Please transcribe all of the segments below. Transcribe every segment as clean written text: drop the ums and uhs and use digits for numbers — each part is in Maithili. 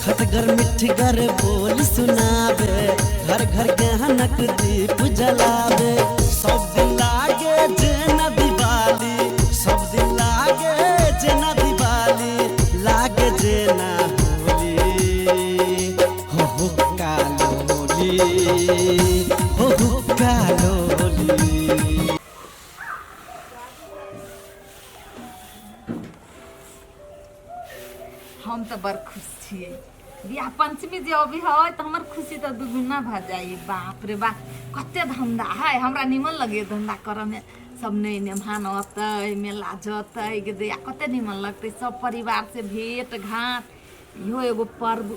खटगर मिठगर बोल सुनाबे, घर घर गहनक दीप जलाबे। सब दिन लागे जेना दिवाली, सब दिन लागे जेना दिवाली, लागे जेना होली, हो हो कालोली, हो हो कालोली। हम तऽ बड़ खुश छियै। बियाह पंचमी जे अबै है तऽ हमर खुशी तऽ दुगुना भऽ जाइ। बाप रे बाप, कते धंधा है, हमरा निमन लगैए धंधा करऽमे। सब नहि मेहमान अतै, मेला जतै गे, कते निमन लगतै सब परिवार से भेंट घाट। इहो एगो पर्व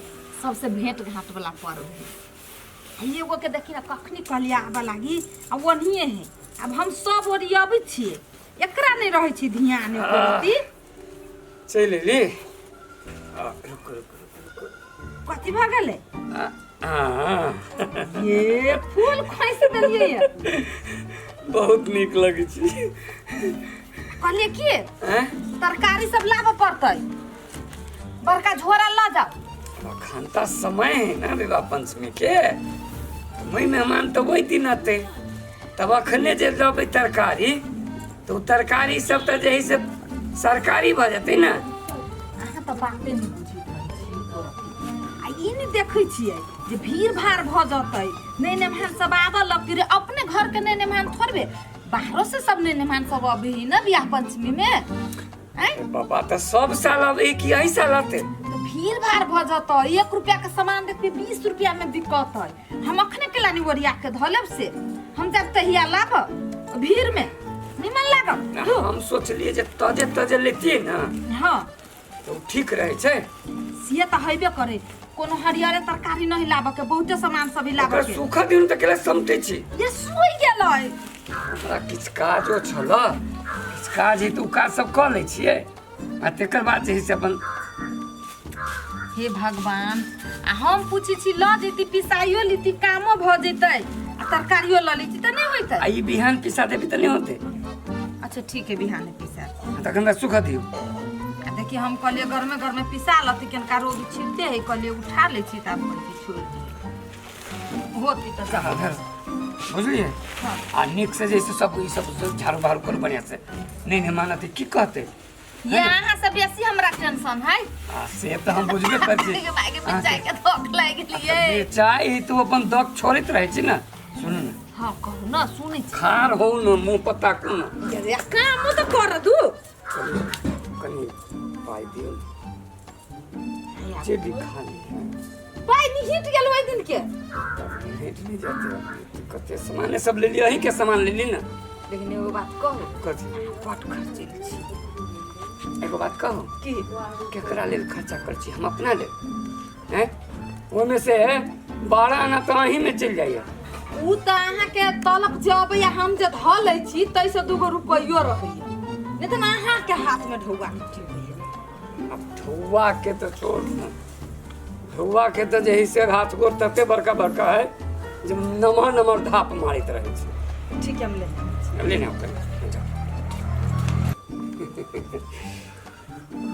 सबसे भेंट घाट वाला पर्व है। एगो के देखी ना, कखनी कहलियै आबऽ लागी आ ओनहिए है। आब हम सब ओरियबै छियै, एकरा नहि रहै छै ध्यान एको रत्ती। चलि एली। रुकू रुकू रुकू रुकू। कथी भऽ गेलै? आ, ये फूल खोसि देलियै ये। बहुत नीक लगै छै। कहलियै की आँय? तरकारी सब लाबऽ पड़तै, बड़का झोरा लऽ जाउ। अखन तऽ समय है ना विवाह पंचमी के, वही मेहमान तऽ वही दिन अतै, तब अखने जे लेबै तरकारी तऽ ओ तरकारी सब तऽ जे है से सरकारी भऽ जेतै ने। अहाँ तऽ बाते नहि बुझैत रहै छियै आ ई नहि देखै छियै जे भीड़ भाड़ भऽ जेतै, नहि मेहमान सब आबऽ लगतै रे। अपने घरके नहि मेहमान थोड़बे, बाहरो से सब नहि मेहमान सब अबै है ने बियाह पंचमी में। आँय? बाबा तऽ सब साल अबै कि एहि साल अतै? तऽ भीड़ भाड़ भऽ जेतै, 1 रुपया के सामान देखबै 20 रुपया में बिकतै। हम अखने केला नहीं ओरिया के धऽ लेब, से हम जब तहिया लाबब भीड़ में निमन लागब। ना, हम सोचलिए जे तजे तजे लेतियै ने। हाँ। तऽ ओ ठीक रहै छै। से तऽ हेबे करे, कोनो हरियरे तरकारी नहीं लाबऽ के, बहुते सामान सब ही लाबऽ ओकरा के। सूखा दिन तऽ केला समटै छी। ये सुइ गेलै। हमरा किछु काजो छल, किछु काज है तऽ ओ काज सब कऽ लै छियै आ तकर बाद जे है से अपन। हे भगवान, आ हम पूछै छी लऽ जैती पिसाइयो लीती, कामो भऽ जैतै आ तरकारियो लऽ लीती तऽ नहि होइतै? आ ई बिहान पिसा देबी तऽ नहि होतै? अच्छा ठीक है, बिहाने पिसा। तखन तऽ सुखऽ दियौ। आ देखिए, हम कहलियै गरमे गरमे पिसा लती, केनका रोग छिपते है, कहलियै उठा लै छी, तऽ आब कहलियै छोड़ि दियै, होती तऽ कहाँ धर बुझलियै? हाँ। आ नीक से जैसे सब ई सब झाड़ू बहारू करू बढ़िआँ से, नहि नहि मानत की कहतै? ये अहाँ से बेसी हमरा टेंशन है। आ से तऽ हम बुझबे करै छी। के माय के बेचाई के धोख लागि गेलियै। बेचाई तू अपन दक छोड़ैत रहै छी ने। सुनू ने। हाँ कहू ना, सुनै छी। खार हो न मुँह पता को न। ये काम तऽ कर दू। कनि कनि पाइ दियौ ने, जे भी खा ली। पाइ निहिट गेल ओहि दिन के। भेट नहि जेतै, कते सामाने सब लेलियै, अहीं के सामान लेली ने। लेकिन एगो बात कहू? कथी? बड खर्चेल छी। एगो बात कहू? की? केकरा लेल खर्चा करै छी? हम अपना लेल हैं? ओहिमे से 12 आना तऽ अहीं में चलि जाइए। उ तऽ अहाँके तलब जे अबैया, हम जे धऽ लै छी ताहिसँ दूगो रुपैयो रहैया, नहि तऽ अहाँके हाथमे ढौआ मिट्टी होइया। अब ढौआ के तऽ छोड़ ने, ढौआ के तऽ जे है से हाथ गोर तते बड़का बड़का है जे नमहर नमहर धाप मारैत रहै छै। ठीक है, हम ले ले ने कनि जाउ।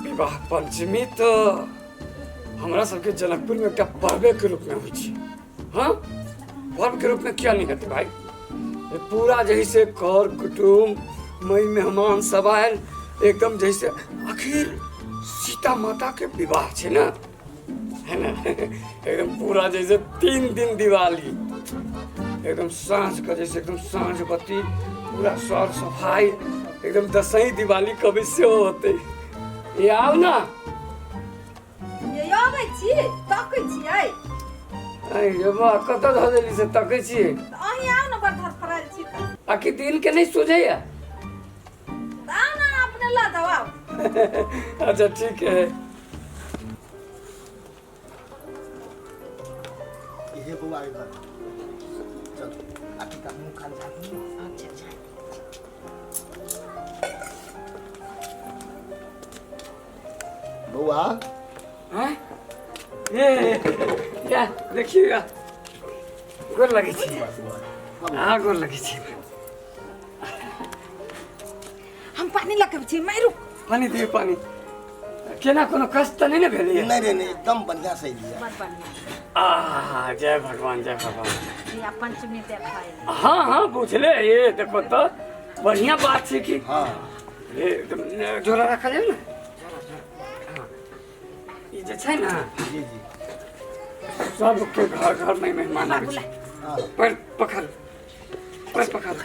विवाह पंचमी तऽ हमरा सबके जनकपुरमे एकटा पर्वेके रूपमे होइ छै। हाँ, पर्वके रूपमे किया नहि हेतै भाई? ये पूरा जे है से कर कुटुम्ब मई मेहमान सब आयल, एकदम जैसे आखिर सीता माता के विवाह छै ने, है ना? एकदम पूरा जैसे 3 दिन दिवाली, एकदम साँझ के जैसे एकदम साँझ बत्ती, पूरा सर सफाई, एकदम दसई दिवाली कभी से होते। ये आओ ना। ये अबै छी, तकै छियै। अरे ये बा, कतऽ धऽ देली से तकै छियै? तऽ अहीं आउ ने, बड़ धड़फड़ायल छी तऽ। आखिर दिन के नहीं सूझैया। तऽ आउ ने, अपने लऽ जाउ, आउ। अच्छा ठीक है। इहे बौआ के घर। चल आ की मुँह खान झाड़ू। अच्छा अच्छा। बौआ। हैं? ये या देखियो, या गोर लगै छी। हाँ, गोर लगै छी। हम पानी लऽ के छी, माय रुक। पानी दियौ, पानी। केना कोनो कष्ट तऽ नहि ने भेलैए? नहीं नहीं नहीं, एकदम बढ़िया से एलियै। बड़ बढ़िया। आ जय भगवान, जय भगवान। बियाह पंचमी देखै। हाँ हाँ बुझले। ये देखो तो बढ़िया बात छै कि। हाँ। ये एकदम झोला रखल है ने, झोला, झोला। हाँ। ई जे छै ने, जी जी, सबके घर घर में मेहमान आबै छै। हाँ। पैर पकड़, पैर पकड़।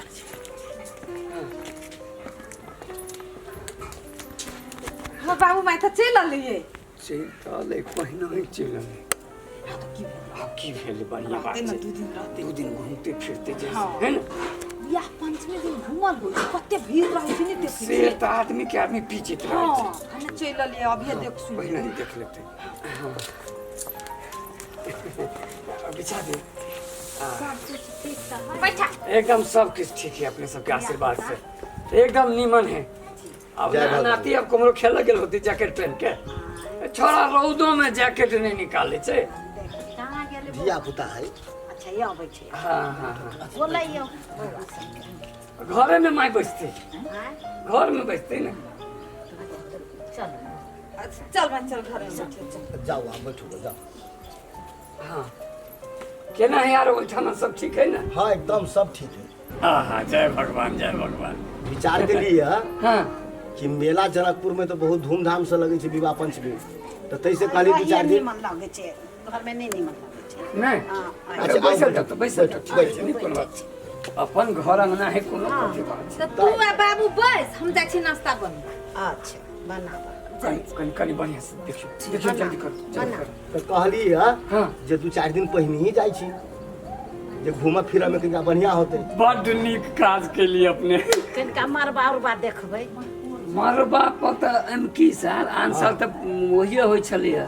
हमर बाबू माय तऽ चलि अलियै। चलि तऽ अलै, पहिने ही चलि अलै। आब की भेल? बढ़िया बात रहतै ने छै। 2 दिन रहतै। 2 दिन घूमते फिरते जे हाँ। है ने। बियाह पंचमी दिन घूमल होइ छै, कते भीड़ रहै छै ने, देखै से छियै। तऽ आदमी के आदमी पीचित रहै हँ छै। हमे चलि अलियै, अभिये देख सुन पहिने ही देख लेतै। हाँ। बिछा दे। बैठा। एकदम सब किछु ठीक है, अपने सबके आशीर्वाद से एकदम नीमन है। अब जय भगवान। नाती अब कमरो खेल गेल होती जैकेट पहन के, छोड़ा रौदो में जैकेट नहीं निकाले छै। कहाँ गेलै? धिया पुता है। अच्छा, ये अबै छै। हाँ हाँ हाँ। बोलैयौ बौआ सबके। घरे में माय बैसते। आँय? घर में बैसते ने। चलू। चल भाई, चल, घर में बैठे चल। जाओ, आप बैठो, जाओ। हाँ, केना है यार, ओहिठाम सब ठीक है ना? हाँ, एकदम सब ठीक है। हाँ हाँ, जय भगवान, जय भगवान। विचार के लिए हाँ कि मेला जनकपुर में तो बहुत धूमधाम से लगे छै विवाह पंचमी, तो तैसे कहली 2-4 दिन। निमन लगै छै, घरमे नहि निमन लगै छै। नहीं। हाँ। अच्छा, बैसल जाओ तो बैसल जाओ। बैठो, ठीक है, नहीं कोनो बात छै। अपन घर अंगना है, कोनो कथी बात छै। तऽ तू आ बाबू बैस, हम जाइ छी नाश्ता बनबऽ। अच्छा, बनाबऽ। कनि कनि कनि बढ़िया से देखियो, देखियो, जल्दी करो, जल्दी करो। तो कहली है हाँ जे 2-4 दिन पहिने ही जाइ छी जे घूमऽ फिरऽ में कनिका बढ़िया होतै। बड्ड नीक काज केलिए अपने। कनिका मरबा उरबा देखबै। मरबा पर तऽ एमकी साल, आन साल तऽ वही होइ छलैए,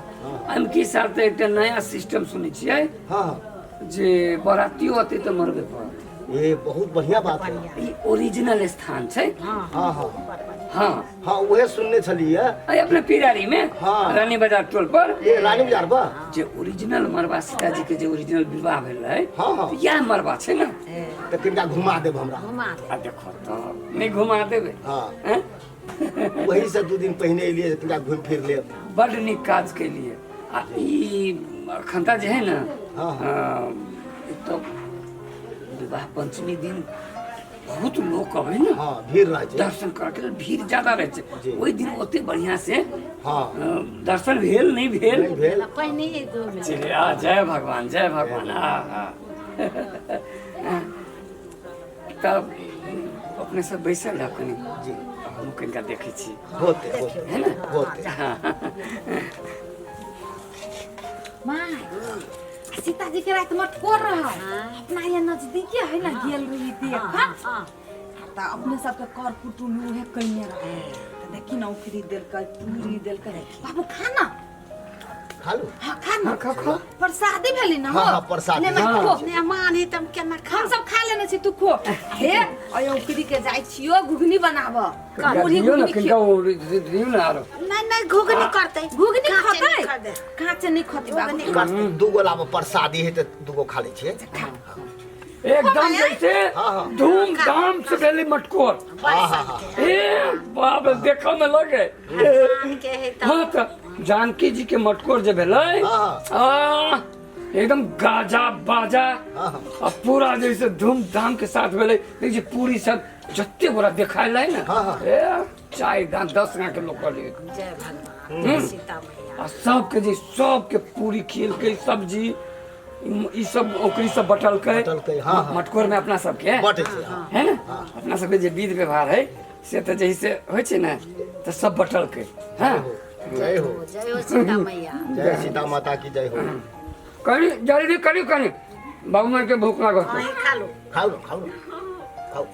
एमकी साल तऽ एकटा नया सिस्टम सुनै छियै हाँ हाँ जे बरातियो अतै तऽ मरबे पड़त। ये बहुत बढ़िया बात है। ई ओरिजिनल स्थान छै। हाँ। हाँ हाँ। बड़ बढ़िया। हाँ। हाँ, उहे सुनने छलियै। अरे अपने पिरारी में। हाँ। रानी बाजार टोल पर। ये रानी बाजार पर जे ओरिजिनल मरबा, सीताजी के जे ओरिजिनल विवाह भेल रहै, हाँ, हाँ। तऽ इएह मरबा छै ने। तऽ कनिका घुमा देब हमरा? घुमा दे। आ देखो तऽ नहि घुमा देबै? हाँ। हैं? वही से 2 दिन पहिने एलियै जे कनिका घुमि फिर लेब। बड्ड नीक काज केलिए। आ ई अखनता जे है ने, हाँ, हाँ। एक तऽ विवाह पंचमी दिन बहुत लोक अबै ने। हाँ, भीड़ रहै छै। दर्शन करऽ के लेल भीड़ ज्यादा रहै छै। जी। ओहि दिन ओते बढ़िया से हाँ दर्शन भेल नहि भेल। नहि भेल। पहिने ही घुमि। चलिए, आ जय भगवान, जय भगवान। आ हा, तब अपने सब बैसल रह कनि। जी। हमहूँ कनिका देखै छी। होते होते। है ने? होते। माय, सीताजी के रात मटकोर रहा, अपना यहाँ नजदीके है ना, गेल रही देख। हाँ। तऽ अपने सबके कर कुटुम्ब उहे कयने रहे, तऽ देखी ने, औखरी देलकै, पूरी देलकै। बाबू, खा ना। खा लू। हाँ, खा ना। खा, खा। प्रसादी भेली ना। हाँ, हो। हाँ, प्रसादी। ने माय, हाँ। खो। मेहमान है तब केना हम खा? सब खा लेने छी, तू खो। हे, अय औखरी के जाइ छियो घुघनी बनाब। पूरी दियौ ने। घुघनी। कनिका ओ दियौ ने आरो। नहीं नहीं, घुघनी करतै। घुघनी काँचे खतै? नहि खतै। काँचे नहि खतै बाबू। घुघनी करतै। दूगो लाब, प्रसादी है तऽ दूगो खा लै छियै। एकदम जैसे हाँ, हाँ। धूमधाम से भेलै मटकोर। हाँ हाँ हाँ। ए बाप रे, देखऽ में लगे। भगवान के है तऽ। हाँ, तऽ जानकी जी के मटकोर जे भेलै, हाँ। आ एकदम गाजा बाजा हाँ, हाँ। आ पूरा जैसे धूमधाम के साथ भेलै। देखै छी, पूरी सब जते गोरा देखायल है ने, हाँ, हाँ। ए 4 गां 10 गां के लोक कहलियै। जय भगवान सीता मैया। आ सबके जे सबके पूरी खियलकै, सब्जी ई सब ओकरी सब बटलकै। बटलकै, हाँ, हाँ। मटकोर में अपना सबके बटै छै, हाँ। है ने, अपना सबके जे विध व्यवहार है से तऽ जैसे होइ छै ने, तऽ सब बटलकै। हाँ। जय हो। जय हो सीता मैया। जय सीता माता की जय हो। कनि जल्दी करी, कनि बाबू माय के भूख लागल छै। अहीं खा लो। खाउ ने, खाउ ने, खाउ।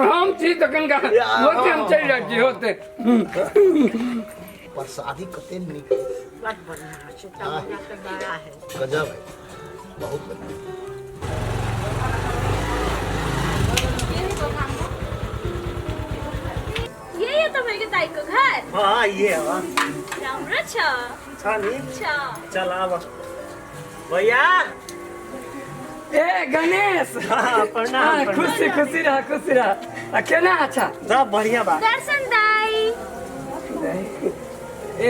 हम छी तऽ कनिका या, होते, हम चलि जाइ छी होते। प्रसादी कते नीक है। बड़ बढ़िया, सीता मैया के दया है। गजब है, बहुत बढ़िया। ये है तपाईँको दाइको घर? हाँ, ये हो। राम्रो छ। छ नि। छ। चल अब भैया। ए गणेश। हाँ, प्रणाम। हाँ, प्रणाम। खुशी खुशी रह, खुशी रह। आ केना अच्छा? सब बढ़िया बा। दर्शन दाई। ए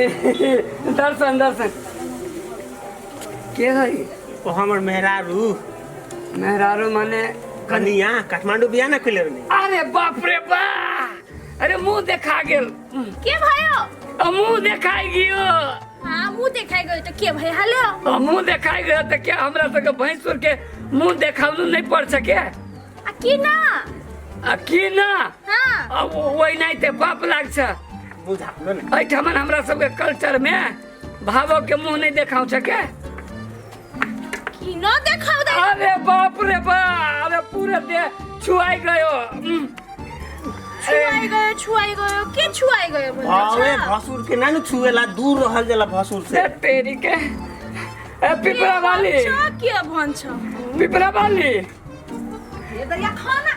दर्शन दर्शन के है? ओ हमर मेहरारू। मेहरारू माने? कनिया, काठमांडू बियाह ना कइले रहनी। अरे बाप रे बा, अरे मुंह देखा गेल। के भयो? आ मुंह देखाई गियो। हाँ, मुंह देखाई गयो तो के भई हालो? आ मुंह देखाई गयो तो क्या हमरा सबके भैंसुर के मुंह देखावलू नहीं पड़ सके? आ की ना? आ की ना? हाँ। आ वही नहीं ते पाप लाग छ। मुंह झापलो ना। एहिठामन हमरा सबके कल्चर में भावो के मुंह नहीं देखाव सके। की ना देखाव दे? अरे बाप रे बा, अरे पूरे देह छुआई गयो। छुआई गयो, छुआई गयो, के छुआई गयो बोले? अरे भसुर के ना नु छुएला, दूर रहल जाला भसुर से। ए तेरी के, ए पिपरा वाली। के भन्छ? पिपरा वाली। ए दरिया खाना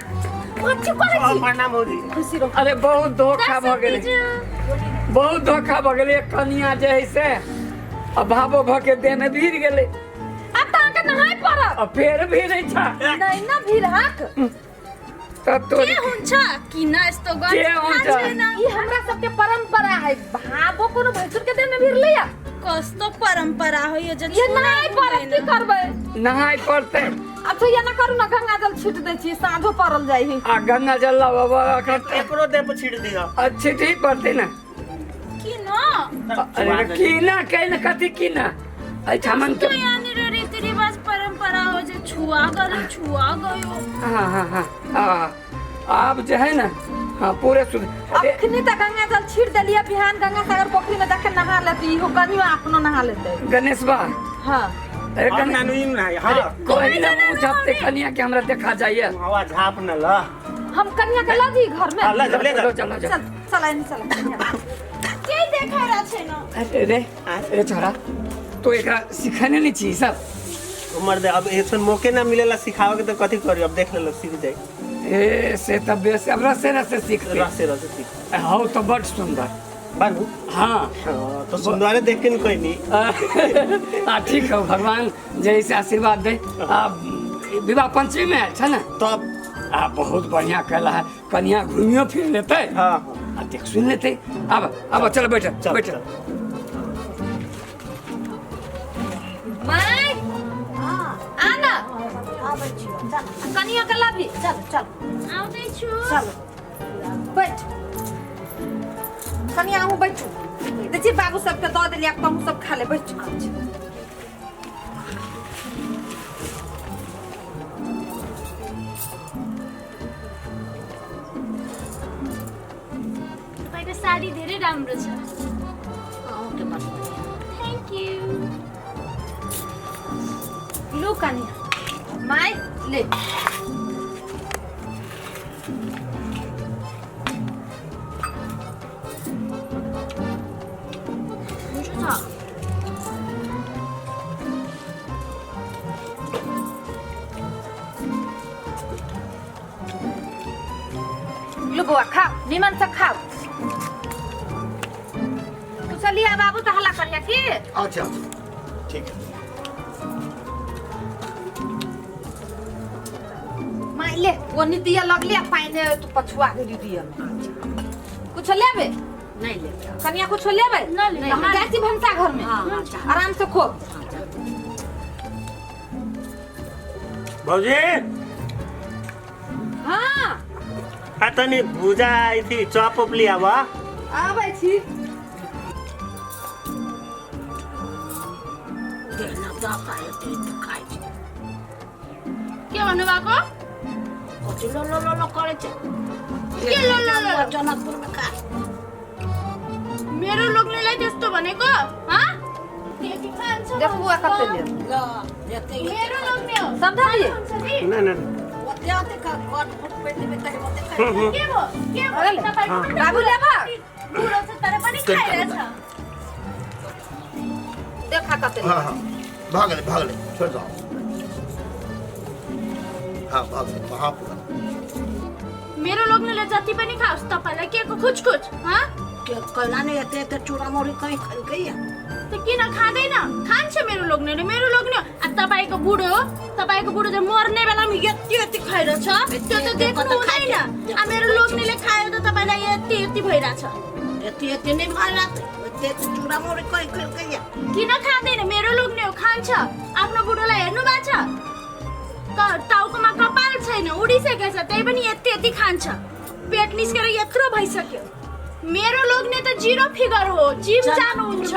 कथी करै छी? प्रणाम भौजी। खुशी रहो। अरे बहुत धोखा भ गेलै, बहुत धोखा भ गेलै। कनिया जे है से आ भावो भ के देह में भीड़ गेलै। अब त अहाँके नहाय पड़त। आ फेर भीड़ै छ। नहीं ना भीड़हक। तब तो के हुन्छ? किन यस्तो गर्छ? के हुन्छ? ई हमरा सबके परंपरा है। भावो कोनो भैंसुर के देह में भीड़ लिया। कस्तो परंपरा हो यो जे ये नहाय पड़त, की करबै? नहाय पड़तै। अब तो ये ना करू ना, गंगा जल छीट दै छी, साँझो पड़ल जाइ है। आ गंगा जल ला बाबा अखन एकरो देह पर छीट दिह। आ छीटही पड़तै ना। किन? अरे की ना कहि ना कथी की ना एहिठामन तो यहाँनिर रीतिरिवाज परंपरा हो जे छुआ गयो, छुआ गयो। हाँ हाँ हाँ हाँ, आब जे है ना, हाँ पूरे शुद्ध। अखनी त गंगा जल छीट देलियै, बिहान गंगा सागर पोखरी में जाके नहा लेती, इहो कनियो अपनो नहा लेतै। गणेश बा। हाँ। अरे हम गणेश नानू ना हां। कोई ना मुँह झापते कनिया के हमरा देखा जाइए। हवा झाप न ल। हम कनिया के ल जी घर में। ल ले जा। चलो चलो चल चल आइन चल। के देखाइ छैन? अरे रे अरे छोरा, तो एकरा सिखने नहीं छी सब। उमर दे, अब ऐसन मौके ना मिलेला सिखावे के तो कथी करी, अब देख लेलो सीख जाई। ए से तब बेस अब रसे रसे सीखते। रसे रसे सीख। हौ तो बड़ सुंदर बानू। हाँ हाँ, तो सुंदरे देख के कोई नहीं। आ ठीक है, भगवान जैसे आशीर्वाद दे। आ विवाह पंचमी में आयल छ ना? तब आ बहुत बढ़िया कहला है, कनिया घूमियो फिर लेते। हाँ आ देख सुन लेते। अब अब चल बैठ बैठ। My आ ना आबै छियौ, चल। कनिया के लाभी। चल चल आउँदै छु। चल बैठ कनिया, अहूँ बैठू। देखिए बाबू सबके दऽ देलियै, आब तहूँ सब खा ले, बैठ। तपाईँको साडी धेरै राम्रो छ। अहूँके बड बढ़िया। Thank you. लू कनिया, my ले। मिठो छ। लू बौआ खाओ, निमन से खाओ। कुशलिया बाबू तो हल्ला करिया की। अच्छा अच्छा ठीक है। My ले वो दिया लगले पानी तू पछुआ गेली दिया। कुछ लेबे? नहीं लेबै। कनिया कुछ लेबे? न लेबै। हम जाइ छी भनसा घर में। हाँ, हाँ, आराम से खो। भौजी। हाँ। आ तनी भुजा अथी चॉप उप लियावा। आबै छी। देह न जाता है खाइ छै। के भन्नुभएको? कथी लो लो लो लो करै छै? के लो लो लो? जनकपुर में खा। मेरो लोग्नेलाई त्यस्तो भनेको? हाँ? त्यति खान्छ देखू बुआ कते ले। ल एते मेरो लोग्ने हो। समझलिए? हुन्छ नि? ना ना ओते ओते का कट फुट पे देबै त ओते खा। के भो? के भो? अरे ले। तपाईँको पनि त बाबु लेबा? बुढो छ तर पनि खाइरहेछ। देखा कते ले। हाँ हाँ भाग ले भाग ले, छोड़ जाओ। हाँ भाग ले, वहाँ पूरा। मेरो लोग्नेले जति पनि खाओस् तपाईँलाई के को खुचखुच? हाँ? के कैला नै एते एते चूड़ा मुरही कहीं खलकै या? त किन खाँदैन? खान्छ मेरो लोग्नेले, मेरो लोग्ने हो। आ तपाईँको बुढो, तपाईँको बुढो चाहिँ मर्ने बेलामा यति यति खाइरहेछ, त्यो त देख्नु हुँदैन। आ मेरो लोग्नेले खायो त तपाईँलाई यति यति भइरहेछ। यति यति नै भइरहेको यति यति चुरा मुरी खै खै खै। किन खाँदैन? मेरो लोग्ने हो, खान्छ। आफ्नो बुढोलाई हेर्नु भएको छ, टाउकोमा कपाल छैन, उडिसकेको छ, त्यही पनि यति यति खान्छ, पेट निस्केर यत्रो भइसक्यो। मेरो लोग्ने त जिरो फिगर हो, जिम जानुहुन्छ।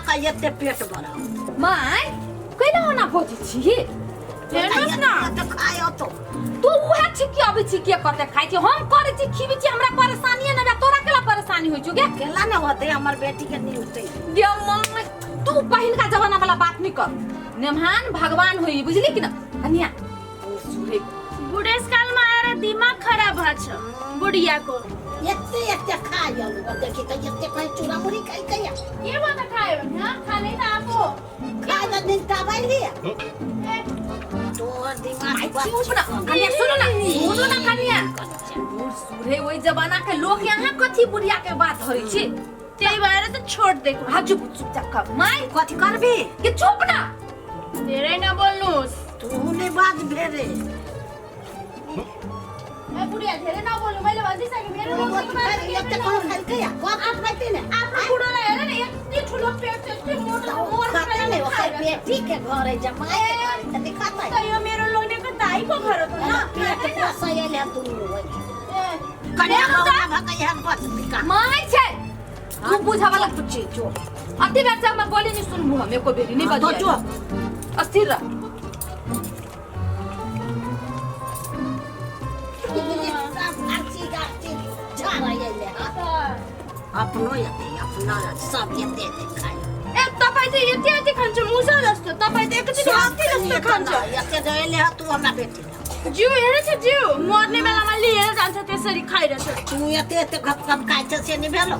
खा यति पेट भराउ। My कहिले होना बजै छी? हेर्नुहोस् न। त खायो त तू उहे छी कि अबै छी के कते खाइ छी, हम करै छी खिबै छी, हमरा परेशानी नै बा, तोरा केला परेशानी होइ छौ गे? केला न होतै, हमर बेटी के नहीं होतै। गे my, तू पहिलका जमाना वाला बात नहीं कर, नेमहान भगवान होई, बुझली कि न? कन्या सुरे बुढेसकालमा आएर दिमाग खराब भएको छ बुढियाको। यति यति खायो देखि त यति खाइ चुरा मुरी खाइ कया के भयो त खायो भने? हँ, खानै त आएको खाइ त दिन दबाई लिया तोर दिमाग चुप न कन्या, सुनु न, सुनु न कन्या। सुरे ओइ जमाना के लोग यहाँ कथी बुढ़िया के बात धरै छी, त्यही भएर त छोडिदिएको। हजुर चुपचाप खा। My कथी करबी? के चुप न, धेरै नबोल्नुहोस्। तू नै बात भेरे। ए बुढिया धेरै नबोल्नु, मैले भनिसकेँ मेरो लोग्नेको बारेमा केही यति पनि कहाँ नबोल्नु। खाइ कया कति खाइते न? आफ्नो बुढोलाई हेर न, यति ठुलो पेट छ, यति मोटो मर्ने खाते बेलामा नै ओकर खाइरहेछ। बेटी के घर है, जमाई के घर है त नहीं खातै। त यो मेरो लोग्नेको दाइको घर हो त न, पेट खाँदैन। पोसैले दुनू होइ। ए, कन्या हेर्नु त। भौका भकै हम बस बिका। My छै तू बुझा वाला छी चो अति बेर चाहिँ हमर बोली नहीं सुनबु, हम एको बेरी नहीं तो बजिया। चो अस्थिर रह। अपनो यति अपना सब यति यति खाइ। ए तपाईँ चाहिँ यति यति खान्छ मुसा जस्तो, तपाईँ त एकचोटि हात्ती जस्तो खान्छ। यति गएले ह तू हमरा बेटी के। जिउ हेरेछ, जिउ मर्ने बेलामा लिएर जान्छ त्यसरी खाइरहेछ। तू यति यति घप घप खाइ छ से नि भेलो।